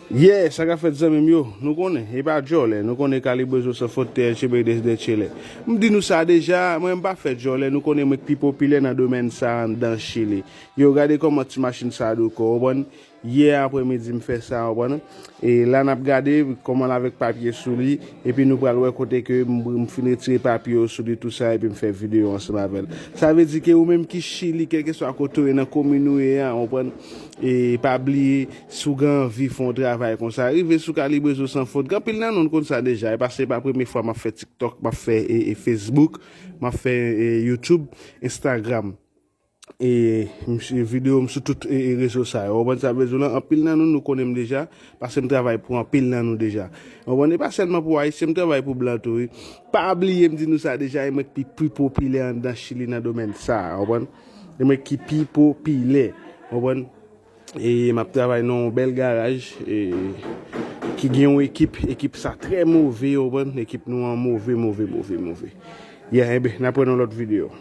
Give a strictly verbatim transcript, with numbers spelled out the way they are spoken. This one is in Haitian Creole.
Yeah, sa ka fèt zanmi m yo, nou konnen, e pa djòlè, nou konnen Kalibrezo San Fwontyè, Chebe de, de Chele. M di nou sa deja, mwen m pa fè djòlè, nou konnen mwen k pi popilè nan domèn sa anndan Chili. Yo, gade kòman ti machin sa dou kò, w konprann? Yè apremidi m fè sa, w konprann? E la n ap gade kòman l avèk papye sou li, epi nou pral wè kote ke m, m fin retire papye yo sou li, tou sa, epi m fè videyo ansanm avè l. Sa vle di ke ou menm ki Chili, kèlkeswa kote w ye, nan komin ou ye a, w konprann? E pa bliye, si w gen anvi fè yon travay konsa, rive sou Kalibrezo San Fwontyè. Gen anpil nan nou, nou konn sa deja. E pa, se pa premye fwa m ap fè TikTok, m ap fè, e, e Facebook, m ap fè, e, YouTube, Instagram. E m, videyo m sou tout, e, e, rezo sa yo. W konprann sa m vle di w lan? Anpil nan nou, nou konnen m deja, paske m travay pou anpil nan nou deja. W konprann? E pa sèlman pou Ayisyen, m travay pou blan tou, wi. Pa bliye, m di nou sa deja, e mwen ki pi, pi popilè anndan Chili nan domèn sa a, w konprann? E mwen ki pi popilè, w konprann? E m ap travay nan yon bèl garaj, e ki gen yon ekip, ekip sa trè move, w konprann? Ekip nou an move, move, move, move. Yeah, enben, n ap wè nan lòt videyo.